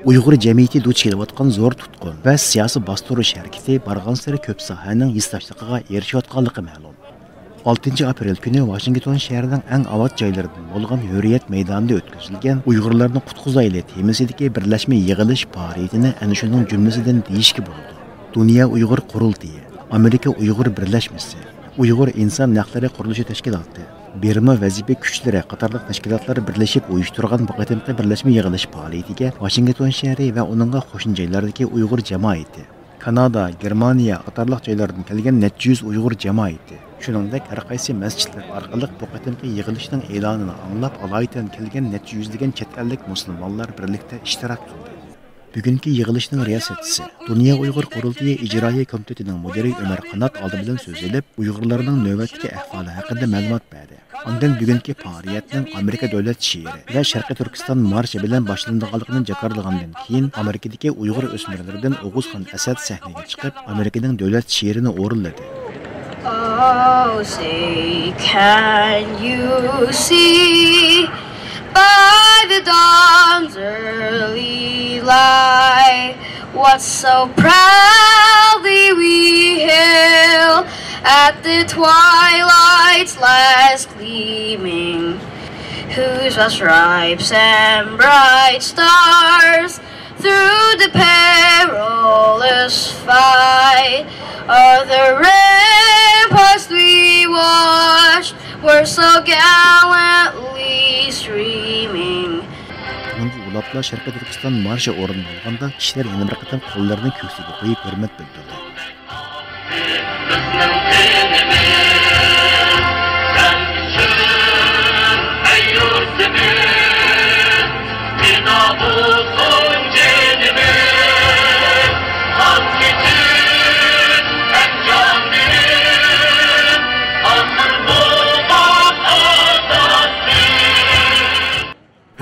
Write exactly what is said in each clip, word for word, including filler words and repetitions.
ئۇيغۇر جەمئىيىتى دۇچ كېلىۋاتقان زور تۇتقۇن ۋە سىياسىي باستۇرۇش ھەرىكىتى بارغانسېرى كۆپ ساھەنىڭ ھېسداشلىقىغا ئېرىشىۋاتقانلىقى مەلۇم. ئالتىنچى ئاپرېل كۈنى ۋاشىنگتون شەھىرىنىڭ ئەڭ ئاۋات جايلىرىدىن بولغان ھۆرىيەت مەيدانىدا ئۆتكۈزۈلگەن ئۇيغۇرلارنى قۇتقۇزايلى تېمىسىدىكى بىرلەشمە يىغىلىش پائالىيىتىنى ئەنە شۇنىڭ جۈملىسىدىن دېيىشكە بولىدۇ. دۇنيا ئۇيغۇر قۇرۇلتىيى، ئامېرىكا ئۇيغۇر بىرلەشمىسى، ئۇيغۇر ئىنسان ھەقلىرى قۇرۇلۇشى تەشكىلاتى، بىرما ۋەزىپە كۈچلىرى قاتارلىق تەشكىلاتلار بىرلىشىپ ئۇيۇشتۇرغان بۇ قېتىمقى بىرلەشمە يىغىلىش پائالىيىتىگە ۋاشىنگتون شەھىرى ۋە ئۇنىڭغا قوشنا جايلاردىكى ئۇيغۇر جامائىتى، كانادا، گېرمانىيە قاتارلىق جايلاردىن كەلگەن نەچچە يۈز ئۇيغۇر جامائىتى، شۇنىڭدەك ھەر قايسى مەسچىتلەر ئارقىلىق بۇ قېتىمقى يىغىلىشنىڭ ئېلانىنى ئاڭلاپ، ئالايىتەن كەلگەن نەچچە يۈزلىگەن چەت ئەللىك مۇسۇلمانلار بىرلىكتە ئىشتىراك قىلدى. بۈگۈنكى يىغىلىشنىڭ رىياسەتچىسى، دۇنيا ئۇيغۇر قۇرۇلتىيى ئىجرائىيە كومىتېتىنىڭ مۇدىرى ئۆمەر قانات ئالدى بىلەن سۆز ئېلىپ، ئۇيغۇرلارنىڭ نۆۋەتتىكى ئەھۋالى ھەققىدە مەلۇمات بەردى. ئاندىن بۈگۈنكى پائالىيەتنىڭ ئامېرىكا دۆلەت شېئىرى ۋە شەرقىي تۈركىستان مارشى بىلەن باشلىنىدىغانلىقىنى جاكارلىغاندىن كېيىن، ئامېرىكىدىكى ئۇيغۇر ئۆسمۈرلىرىدىن ئوغۇزخان ئەسەت سەھنىگە چىقىپ، ئامېرىكىنىڭ دۆلەت شېئىرىنى ئورۇنلىدى. Oh, say, can you see by the dawn's early light what so proudly we hail at the twilight's last gleaming, whose vast stripes and bright stars through the perilous fight o'er the ramparts we watched were so gallantly streaming. بۇنىڭغا ئۇلاپلا شەرقىي تۈركىستان مارشى ئورۇندالغاندا، كىشىلەر يەنە بىر قېتىم قوللىرىنى كۆكسىگە قويۇپ ھۆرمەت بىلدۈردى.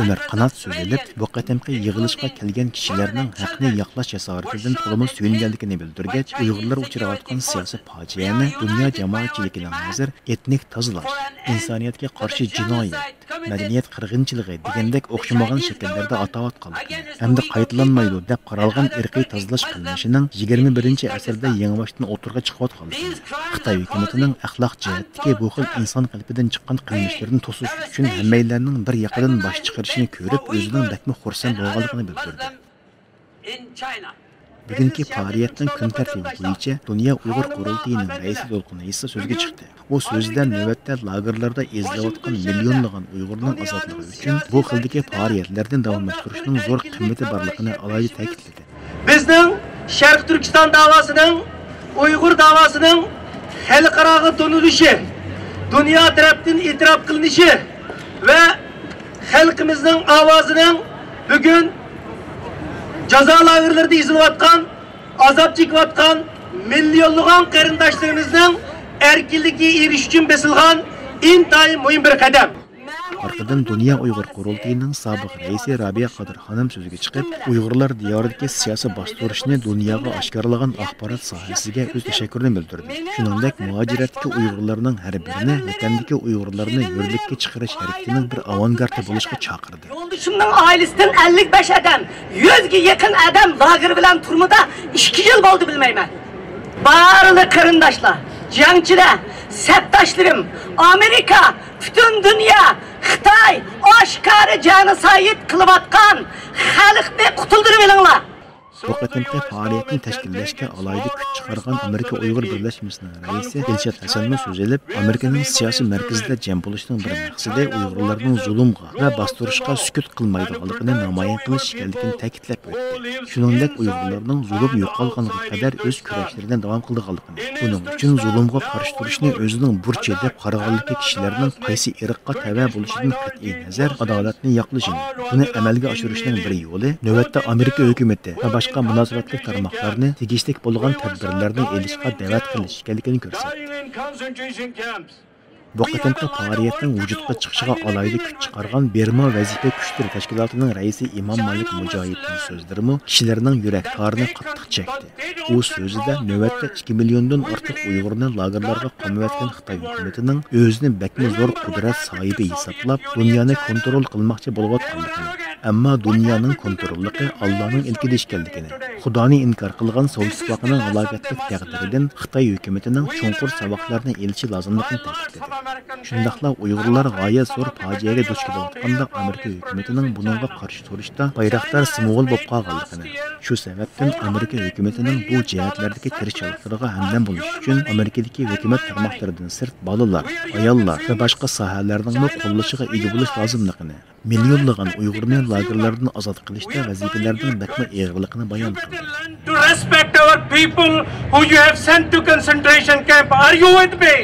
ئۆمەر قانات سۆز ئېلىپ، بۇ قېتىمقى يىغىلىشقا كەلگەن كىشىلەرنىڭ ھەقنى ياقلاش جاسارىتىدىن تولىمۇ سۆيۈنگەنلىكىنى بىلدۈرگەچ، ئۇيغۇرلار ئۇچراۋاتقان سىياسىي پاجىئەنى دۇنيا جامائەتچىلىكىنىڭ ھازىر ئېتنىك تازىلاش، ئىنسانىيەتكە قارشى جىنايەت، مەدەنىيەت قىرغىنچىلىقى دېگەندەك ئوخشىمىغان شەكىللەردە ئاتاۋاتقانلىقىنى ھەمدە قايتىلانمايدۇ دەپ قارالغان ئىرقىي تازىلاش قىلمىشىنىڭ يىگىرمە بىرىنچى ئەسىردە يېڭىباشتىن ئوتتۇرىغا چىقىۋاتقانلىقىنى، خىتاي ھۆكۈمىتىنىڭ ئەخلاق جەھەتتىكى بۇ خىل ئىنسان قېلىپىدىن چىققان قىلمىشلىرىنى توسۇش ئۈچۈن ھەممەيلەننىڭ بىر ياقىدىن باش چىقىرىشىنى كۆرۈپ، ئۆزىنىڭ بەكمۇ خۇرسەن بولغانلىقىنى بىلدۈردى. بۈگۈنكى پائالىيەتنىڭ كۈن تەرتىپى بويىچە دۇنيا ئۇيغۇر قۇرۇلتىيىنىڭ رەئىسى دولقۇن ئەيسا سۆزگە چىقتى. ئۇ سۆزىدە نۆۋەتتە لاگېرلاردا ئېزىلىۋاتقان مىليونلىغان ئۇيغۇرنىڭ ئازادلىقى ئۈچۈن بۇ خىلدىكى پائالىيەتلەرنى داۋاملاشتۇرۇشنىڭ زور قىممىتى بارلىقىنى ئالاھىدە تەكىتلىدى. بىزنىڭ شەرقىي تۈركىستان داۋاسىنىڭ، ئۇيغۇر داۋاسىنىڭ خەلقئاراغا تونۇلۇشى، دۇنيا تەرەپتىن ئېتىراپ قىلىنىشى ۋە خەلقىمىزنىڭ ئاۋازىنىڭ بۈگۈن جازا لاگېرلىرىدا ئېزىلىۋاتقان، ئازاب چېكىۋاتقان مىليونلىغان قېرىنداشلىرىمىزنىڭ ئەركىنلىككە ئېرىشىش ئۈچۈن بېسىلغان ئىنتايىن مۇھىم بىر قەدەم. ئارقىدىن دۇنيا ئۇيغۇر قۇرۇلتىيىنىڭ سابىق رەئىسى رابىيە قادىر خانىم سۆزىگە چىقىپ، ئۇيغۇرلار دىيارىدىكى سىياسىي باستۇرۇشنى دۇنياغا ئاشكارىلىغان ئاخبارات ساھەسىگە ئۆز تەشەككۈرىنى بىلدۈردى. شۇنىڭدەك مۇھاجىرەتتىكى ئۇيغۇرلارنىڭ ھەر بىرىنى ۋەتەندىكى ئۇيغۇرلارنى ھۆرلۈككە چىقىرىش ھەرىكىتىنىڭ بىر ئاۋانگارتى بولۇشقا چاقىردى. يولدىشىمنىڭ ئائىلىسىدىن ئەللىك بەش ئادەم، يۈزگە يېقىن ئادەم لاگېر بىلەن تۈرمىدە ئىككى يىل بولدى بىلمەيمەن. بارلىق قېرىنداشلار، جەڭچىلەر، سەپداشلىرىم، ئامېرىكا، پۈتۈن دۇنيا، خىتاي ئاشكارا جېنوسايد قىلىۋاتقان خەلقنى قۇتۇلدۇرۇۋېلىڭلار. بۇ قېتىمقى پائالىيەتنى تەشكىللەشكە ئالاھىدە كۈچ چىقارغان ئامېرىكا ئۇيغۇر بىرلەشمىسىنىڭ رەئىسى دىلشات ھەسەنمۇ سۆز ئېلىپ، ئامېرىكىنىڭ سىياسىي مەركىزىدە جەم بولۇشنىڭ بىر مەقسىتى ئۇيغۇرلارنىڭ زۇلۇمغا ۋە باستۇرۇشقا سۈكۈت قىلمايدىغانلىقىنى نامايان قىلىش ئىكەنلىكىنى تەكىتلەپ ئۆتتى. شۇنىڭدەك ئۇيغۇرلارنىڭ زۇلۇم يوقالغانغا قەدەر ئۆز كۈرەشلىرىنى داۋام قىلىدىغانلىقىنى، بۇنىڭ ئۈچۈن زۇلۇمغا قارشى تۇرۇشنى ئۆزىنىڭ بۇرچى دەپ قارىغانلىكى كىشىلەرنىڭ قايسى ئىرققا تەۋە بولۇشىدىن قەتئىينەزەر، ئادالەتنى ياقلىشىنى، بۇنى ئەمەلگە ئاشۇرۇشنىڭ بىر يولى نۆۋەتتە ئامېرىكا ھۆكۈمىتى ۋە باشقا مۇناسىۋەتلىك تارماقلارنى تېگىشلىك بولغان تەدبىرلەرنى ئېلىشقا دەۋەت قىلىش ئىكەنلىكىنى كۆرسەتتى. بۇ قېتىمقى پائالىيەتنىڭ ۋۇجۇدقا چىقىشىغا ئالاھىدە كۈچ چىقارغان بىرما ۋەزىپە كۈچلىرى تەشكىلاتىنىڭ رەئىسى ئىمام مالىك مۇجاھىدنىڭ سۆزلىرىمۇ كىشىلەرنىڭ يۈرەك تارىنى قاتتىق چەكتى. ئۇ سۆزىدە نۆۋەتتە ئىككى مىليوندىن ئارتۇق ئۇيغۇرنى لاگېرلارغا قامىۋەتكەن خىتاي ھۆكۈمىتىنىڭ ئۆزىنى بەكمۇ زور قۇدرەت ساھىبى ھېسابلاپ، دۇنيانى كونترول قىلماقچى بولۇۋاتقانلىقىنى، ئەمما دۇنيانىڭ كونتروللۇقى ئاللانىڭ ئىلكىدە ئىكەنلىكىنى، خۇدانى ئىنكار قىلغان سوۋېت ئىتتىپاقىنىڭ ھالاكەتلىك تەقدىرىدىن خىتاي ھۆكۈمىتىنىڭ چوڭقۇر ساۋاقلارنى ئېلىشى لازىملىقىنى تەكىتلىدى. شۇنداقلا ئۇيغۇرلار غايەت زور پاجىئەگە دۇچ كېلىۋاتقاندا، ئامېرىكا ھۆكۈمىتىنىڭ بۇنىڭغا قارشى تۇرۇشتا بايراقدار سىمۋول بولۇپ قالغانلىقىنى، شۇ سەۋەبتىن ئامېرىكا ھۆكۈمىتىنىڭ بۇ جەھەتلەردىكى تىرىشچانلىقلىرىغا ھەمدەم بولۇش ئۈچۈن ئامېرىكىدىكى ھۆكۈمەت تارماقلىرىدىن سىرت بالىلار، ئاياللار ۋە باشقا ساھەلەرنىڭمۇ قوللىشىغا ئىگە بولۇش لازىملىقىنى، مىليونلىغان ئۇيغۇرنى لاگېرلاردىن ئازاد قىلىشتا ۋەزىپىلەرنىڭ بەكمۇ ئېغىرلىقىنى بايان قىلدى. To respect our people who you have sent to concentration camp. Are you with me?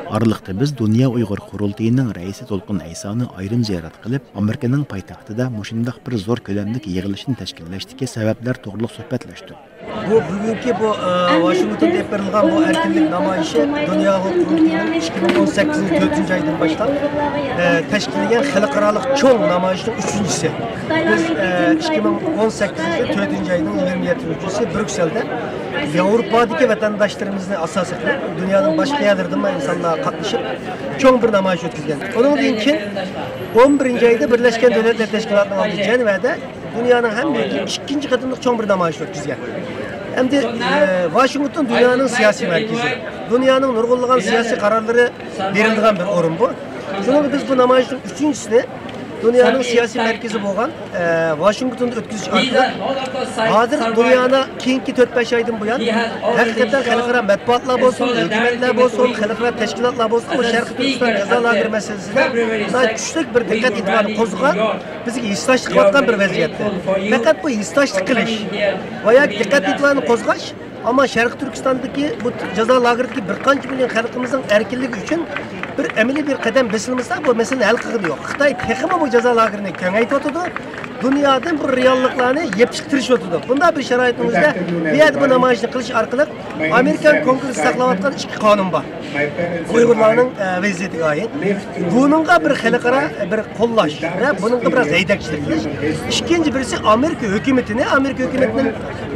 ئارىلىقتا بىز دۇنيا ئۇيغۇر قۇرۇلتىيىنىڭ رەئىسى دولقۇن ئەيسانى ئايرىم زىيارەت قىلىپ، ئامېرىكىنىڭ پايتەختىدە مۇشۇنداق بىر زور كۆلەملىك يىغىلىشنى تەشكىللەشتىكى سەۋەبلەر توغرىلىق سۆھبەتلەشتۇق. بۇ بۈگۈنكى بۇ، ئە، ۋاشىنگتوندا ئېلىپ بېرىلغان بۇ ئەركىنلىك نامايىشى دۇنيا ئۇيغۇر قۇرۇلتىيىنىڭ ئىككى مىڭ ئون سەككىزىنچى يىل تۆتىنچى ئايدىن باشلاپ، ئە، تەشكىللىگەن خەلقئارالىق چوڭ نامايىشنىڭ ئۈچىنچىسى. بىز، ئە، ئىككى مىڭ ئون سەككىزىنچى يىل تۆتىنچى ئاينىڭ يىگىرمە يەتتىنچىسى بريۇكسېلدە ياۋروپادىكى ۋەتەنداشلىرىمىزنى ئاساس قىلىپ، دۇنيانىڭ باشقا يەرلىرىدىنمۇ ئىنسانلار قاتنىشىپ، چوڭ بىر نامايىش ئۆتكۈزگەن. ئۇنىڭدىن كېيىن ئون بىرىنچى ئايدا بىرلەشكەن دۆلەتلەر تەشكىلاتىنىڭ ئالدى جەنۋەدە دۇنيانىڭ ھەممىدىن ئىككىنچى قېتىملىق چوڭ بىر نامايىش ئۆتكۈزگەن. ئەمدى، ئە، ۋاشىنگتون دۇنيانىڭ سىياسىي مەركىزى، دۇنيانىڭ نۇرغۇنلىغان سىياسىي قارارلىرى بېرىلىدىغان بىر ئورۇن بۇ. شۇنىڭغا بىز بۇ نامايىشنىڭ ئۈچىنچىسىنى دۇنيانىڭ سىياسىي مەركىزى بولغان، ئە، ۋاشىنگتوندا ئۆتكۈزۈش ئارقىلىق، ھازىر دۇنيادا كېيىنكى تۆت بەش ئايدىن بۇيان ھەقىقەتەن خەلقئارا مەتبۇئاتلار بولسۇن، ھۆكۈمەتلەر بولسۇن، خەلقئارا تەشكىلاتلار بولسۇن، بۇ شەرقىي تۈركىستان جازا لاگېرى مەسىلىسىدە ناھايىتى كۈچلۈك بىر دىققەت ئېتىبارنى قوزغىغان، بىزگە ھېسداشلىق قىلىۋاتقان بىر ۋەزىيەتتە. پەقەت بۇ ھېسداشلىق قىلىش ۋە ياكى دىققەت ئېتىبارنى قوزغاش، ئەمما شەرقىي تۈركىستاندىكى بۇ جازا لاگېرىدىكى بىر قانچە مىليون خەلقىمىزنىڭ ئەركىنلىكى ئۈچۈن بىر ئەمەلىي بىر قەدەم بېسىلمىسا، بۇ مەسىلىنى ھەل قىلغىنى يوق. خىتاي تېخىمۇ بۇ جازا لاگېرىنى كېڭەيتىۋاتىدۇ. دۇنيادىن بۇ رېئاللىقلارنى يېپىشقا تىرىشىۋاتىدۇ. بۇنداق بىر شارائىتنىڭ ئۆزىدە بۇ يەردە بۇ نامايىشنى قىلىش ئارقىلىق ئامېرىكان كونگرېسسى ساقلاۋاتقان ئىككى قانۇن بار. ئۇيغۇرلارنىڭ، ئە، ۋەزىيىتىگە ئائىت. بۇنىڭغا بىر خەلقئارا بىر قوللاش ۋە بۇنىڭغا بىراز ھەيدەكچىلىك قىلىش. ئىككىنچى بىرسى ئامېرىكا ھۆكۈمىتىنى، ئامېرىكا ھۆكۈمىتىنىڭ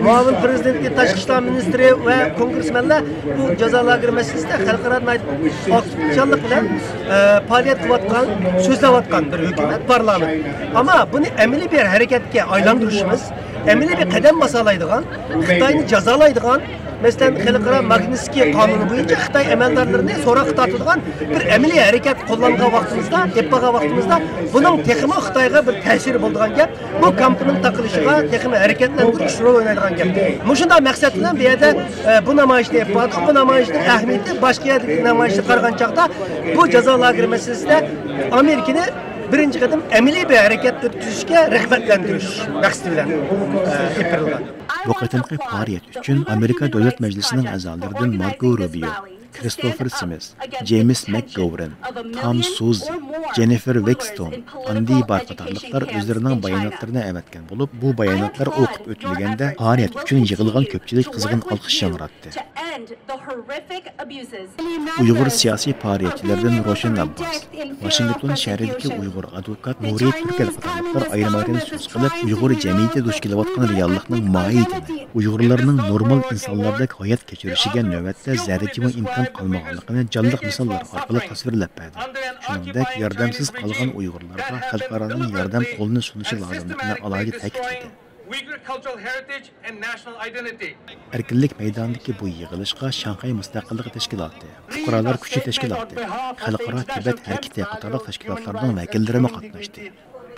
مۇئاۋىن پىرېزىدېنتى، تاشقى ئىشلار مىنىستىرى ۋە كونگرېسمېنلار بۇ جازا لاگېرى مەسىلىسىدە خەلقئارا ناھايىتى ئاكتىپچانلىق بىلەن، ئە، پائالىيەت قىلىۋاتقان، سۆزلەۋاتقان بىر ھۆكۈمەت، پارلامېنت. ئەمما بۇنى ئەمەلىي بىر ھەرىكەتكە ئايلاندۇرۇشىمىز، ئەمەلىي بىر قەدەم باسالايدىغان، خىتاينى جازالايدىغان، مەسىلەن، خەلقئارا ماگنىتسكىي قانۇنى بويىچە خىتاي ئەمەلدارلىرىنى سوراققا تارتىدىغان بىر ئەمەلىي ھەرىكەت قوللانغان ۋاقتىمىزدا، ئېلىپ بارغان ۋاقتىمىزدا، بۇنىڭ تېخىمۇ خىتايغا بىر تەسىرى بولىدىغان گەپ. بۇ كامپنىڭ تاقىلىشىغا تېخىمۇ ھەرىكەتلەندۈرۈش رول ئوينايدىغان گەپ. مۇشۇنداق مەقسەت بىلەن بۇ يەردە، ئە، بۇ نامايىشنى ئېلىپ باردۇق. بۇ نامايىشنىڭ ئەھمىيىتى باشقا يەردىكى نامايىشقا قارىغان چاغدا بۇ جازا لاگېرى مەسىلىسىدە ئامېرىكىنى بىرىنچى قېتىم ئەمەلىي بىر ھەرىكەت ئۆتكۈزۈشكە رىغبەتلەندۈرۈش مەقسىتى بىلەن، ئە، ئېلىپ بېرىلغان. بۇ قېتىمقى پائالىيەت ئۈچۈن ئامېرىكا دۆلەت مەجلىسىنىڭ ئەزالىرىدىن ماركو روبىيو، كرىستوفېر سىمىس، جېيمىس مەكگوۋېرن، تام سۇزى، جېننىفېر ۋېكستون، ئاندى بار قاتارلىقلار ئۆزلىرىنىڭ باياناتلىرىنى ئەۋەتكەن بولۇپ، بۇ باياناتلار ئوقۇپ ئۆتۈلگەندە پائالىيەت ئۈچۈن يىغىلغان كۆپچىلىك قىزغىن ئالقىش ياڭراتتى. ئۇيغۇر سىياسىي پائالىيەتچىلىرىدىن روشەن ئابباس، ۋاشىنگتون شەھىرىدىكى ئۇيغۇر ئادۋوكات نۇرى تۈركەل قاتارلىقلار ئايرىم-ئايرىم سۆز قىلىپ، ئۇيغۇر جەمئىيىتى دۇچ كېلىۋاتقان رېئاللىقنىڭ ماھىيىتىنى، ئۇيغۇرلارنىڭ نورمال ئىنسانلاردەك ھايات كەچۈرۈشىگە نۆۋەتتە زەررىچىمۇ ئىمكان قالمىغانلىقىنى جانلىق مىساللار ئارقىلىق تەسۋىرلەپ بەردى. شۇنىڭدەك، ياردەمسىز قالغان ئۇيغۇرلارغا خەلقئارانىڭ ياردەم قولىنى سۇنۇشى لازىملىقىنى ئالاھىدە تەكىتلىدى. Uyghur cultural heritage and national identity. ئەركىنلىك مەيدانىدىكى بۇ يىغىلىشقا شاڭخەي مۇستەقىللىقى تەشكىلاتى، پۇقرالار كۈچى تەشكىلاتى، خەلقئارا تىبەت ھەرىكىتى قاتارلىق تەشكىلاتلارنىڭ ۋەكىللىرىمۇ قاتناشتى.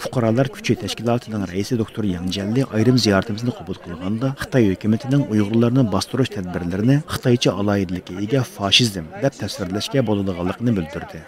پۇقرالار كۈچى تەشكىلاتىنىڭ رەئىسى دوكتور ياڭ جيەنلى ئايرىم زىيارىتىمىزنى قوبۇل قىلغاندا، خىتاي ھۆكۈمىتىنىڭ ئۇيغۇرلارنى باستۇرۇش تەدبىرلىرىنى خىتايچە ئالاھىدىلىككە ئىگە فاشىزم دەپ تەسۋىرلەشكە بولىدىغانلىقىنى بىلدۈردى.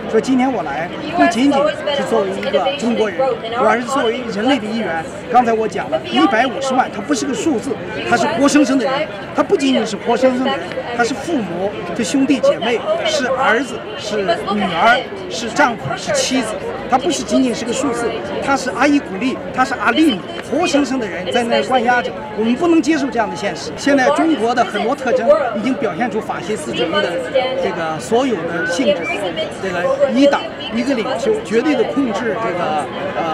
说今天我来不仅仅是作为一个中国人，我而是作为人类的一员。刚才我讲了，一百五十万，它不是个数字，它是活生生的人，它不仅仅是活生生的人，它是父母，是兄弟姐妹，是儿子，是女儿，是丈夫，是妻子，它不是仅仅是个数字，它是阿依古丽，它是阿利姆，活生生的人在那儿关押着。我们不能接受这样的现实。现在中国的很多特征已经表现出法西斯主义的这个所有的性质。这个一党一个领袖，绝对的控制这个呃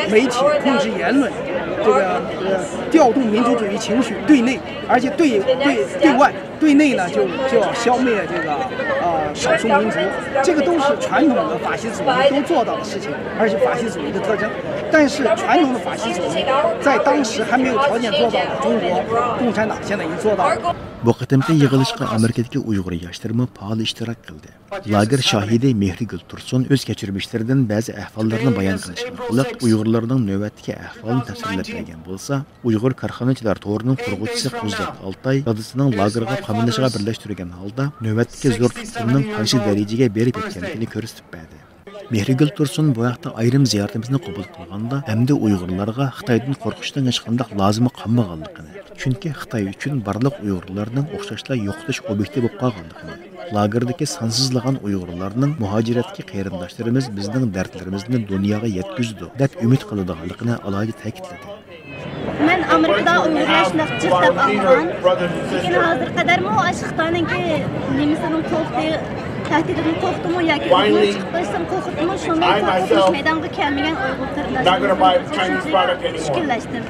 媒体，控制言论，这个呃调动民族主义情绪对内，而且对对对外。对内呢，就就要消灭这个呃少数民族，这个都是传统的法西斯主义都做到的事情，而且法西斯主义的特征。但是传统的法西斯主义在当时还没有条件做到的中国共产党现在已经做到了。 بۇ قېتىمقى يىغىلىشقا ئامېرىكىدىكى ئۇيغۇر ياشلىرىمۇ پائال ئىشتىراك قىلدى. لاگېر شاھىدى مېھرىگۈل تۇرسۇن ئۆز كەچۈرمىشلىرىدىن بەزى ئەھۋاللارنى بايان قىلىشى ئارقىلىق ئۇيغۇرلارنىڭ نۆۋەتتىكى ئەھۋالىنى تەسۋىرلەپ بەرگەن بولسا، ئۇيغۇر كارخانىچىلار تورىنىڭ قۇرغۇچىسى قۇززات ئالتاي دادىسىنىڭ لاگېرغا قامىلىشىغا بىرلەشتۈرگەن ھالدا نۆۋەتتىكى زور تۇتقۇننىڭ قايسى دەرىجىگە بېرىپ يەتكەنلىكىنى كۆرسىتىپ بەردى. مېھرىگۈل تۇرسۇن بۇ ھەقتە ئايرىم زىيارىتىمىزنى قوبۇل قىلغاندا، ئەمدى ئۇيغۇرلارغا خىتايدىن قورقۇشنىڭ ھېچقانداق لازىمى قالمىغانلىقىنى، چۈنكى خىتاي ئۈچۈن بارلىق ئۇيغۇرلارنىڭ ئوخشاشلا يوقىتىش ئوبيېكتى بولۇپ قالغانلىقىنى، لاگېردىكى سانسىزلىغان ئۇيغۇرلارنىڭ مۇھاجىرەتتىكى قېرىنداشلىرىمىز بىزنىڭ دەردلىرىمىزنى دۇنياغا يەتكۈزىدۇ، دەپ ئۈمىد قىلىدىغانلىقىنى ئالاھىدە تەكىتلىدى. مەن ئامېرىكىدا ئۇيغۇرلار شۇنداق جىق دەپ ئاڭلىغان. لېكىن ھازىرغا قەدەرمۇ ئاشۇ خىتاينىڭكى نېمىسىدىن قورقتى، تەھدىتىدىن قورقتىمۇ ياكى ئۇيغۇر چىقىپ قېلىشتىن قورقۇپمۇ، شۇنىڭ ئۈچۈن قورقۇش مەيدانغا كەلمىگەن ئۇيغۇر قېرىنداشلىرىمىز بار. شۇنىڭ ئۈچۈن چۈشكۈنلەشتىم.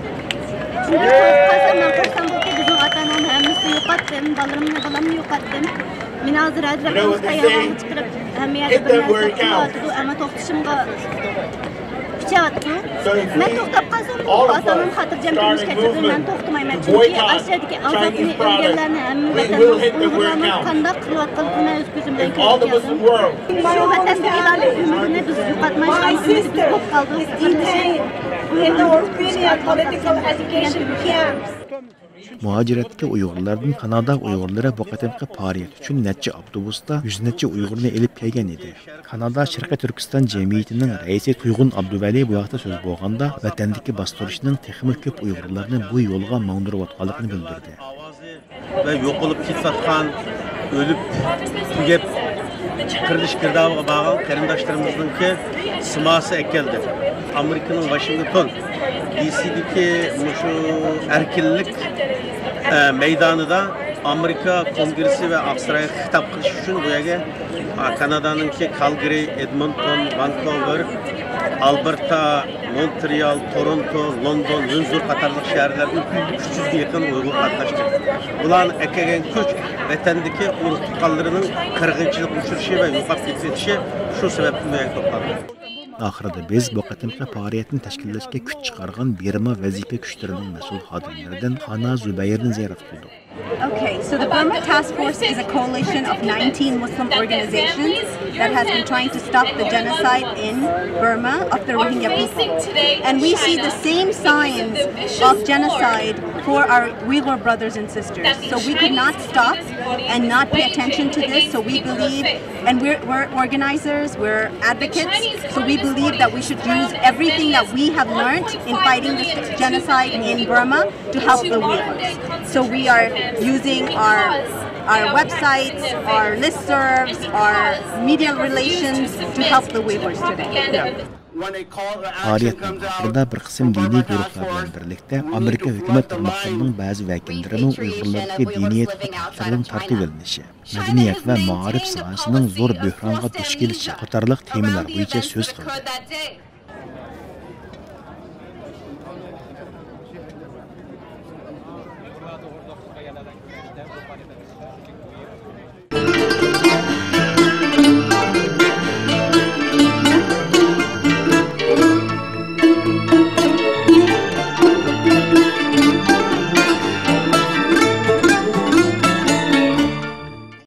چۈنكى قورقۇپ قالسام، مەن قورقسام بولدى، بىزنىڭ ئاتا-ئانامنى ھەممىسىنى يوقاتتىم، بالىلىرىمنى، بالامنى يوقاتتىم. مېنى ھازىر ھەر تەرەپتىن خىتاي ھاۋاغا چىقىرىپ، ھەممە يەردە بىر نەرسە قىلىۋاتىدۇ، ئەمما توختىشىمغا كۈچەۋاتىدۇ. مەن توختاپ قالسام، ئاتا-ئانام خاتىرجەم تۇرمۇش كەچۈردۈم، مەن توختىمايمەن. چۈنكى ئاشۇ يەردىكى ئازابنى ئۆرگەنلەرنى ھەممە ۋەتەندىن ئۇيغۇرلارنىڭ قانداق قىلىۋاتقانلىقىنى مەن ئۆز كۆزۈم بىلەن كۆرۈپ كەلدىم. شۇ ۋەتەندىكىلەرنىڭ ئۆمرىنى بىز يوقاتماي، شۇنىڭ ئۈمىدى بىز بولۇپ قالدۇق. مۇھاجىرەتتىكى ئۇيغۇرلاردىن كانادا ئۇيغۇرلىرى بۇ قېتىمقى پائالىيەت ئۈچۈن نەچچە ئاپتوبۇستا يۈز نەچچە ئۇيغۇرنى ئېلىپ كەلگەن ئىدى. كانادا شەرقىي تۈركىستان جەمئىيىتىنىڭ رەئىسى تۇيغۇن ئابدۇۋەلى بۇ ھەقتە سۆز بولغاندا، ۋەتەندىكى باستۇرۇشنىڭ تېخىمۇ كۆپ ئۇيغۇرلارنى بۇ يولغا ماڭدۇرۇۋاتقانلىقىنى بىلدۈردى. ۋە يوقىلىپ كېتىۋاتقان، ئۆلۈپ، تۈگەپ، قىرىلىش گىردابىغا بارغان قېرىنداشلىرىمىزنىڭكى سىماسى ئەكەلدى. ئامېرىكىنىڭ ۋاشىنگتون دى سىدىكى مۇشۇ ئەركىنلىك، ئە، مەيدانىدا ئامېرىكا كونگرېسسى ۋە ئاقسارايغا خىتاب قىلىش ئۈچۈن بۇ يەرگە، ئا، كانادانىڭكى كالگىرى، ئېدمونتون، ۋانكوۋېر، ئالبېرتا، مونترېئال، تورونتو، لوندون، ۋىنزور قاتارلىق شەھەرلەردىن ئۈچ يۈزگە يېقىن ئۇيغۇر قاتناشتى. بۇلارنى ئەكەلگەن كۈچ ۋەتەندىكى ئۇرۇق تۇغقانلىرىنىڭ قىرغىنچىلىققا ئۇچرىشى ۋە يوقاپ كېتىۋېتىشى شۇ سەۋەبتىن بۇ يەرگە توپلانغان. ئاخىرىدا بىز بۇ قېتىمقى پائالىيەتنى تەشكىللەشكە كۈچ چىقارغان بىرما ۋەزىپە كۈچلىرىنىڭ مەسئۇل خادىملىرىدىن خانا زۇبەيرنى زىيارەت قىلدۇق. Okay, so the Burma Task Force is a coalition of nineteen Muslim organizations that has been trying to stop the genocide in Burma of the Rohingya people. And we see the same signs of genocide for our Uyghur brothers and sisters. So we could not stop and not pay attention to this. So we believe, and we're, we're organizers, we're advocates, so we believe that we should use everything that we have learned in fighting this genocide in Burma to help the Uyghurs. So we are using our, our websites, our listservs, our media relations to help the Uyghurs today. پائالىيەتنىڭ ئاخىرىدا بىر قىسىم دىنىي گۇرۇھلار بىلەن بىرلىكتە ئامېرىكا ھۆكۈمەت تارماقلىرىنىڭ بەزى ۋەكىللىرىمۇ ئۇيغۇرلاردىكى دىنىي ئېتىقاد ھەقلىرىنىڭ تارتىۋېلىنىشى، مەدەنىيەت ۋە مائارىپ ساھەسىنىڭ زور بۆھرانغا دۇچ كېلىشى قاتارلىق تېمىلار بويىچە سۆز قىلدى.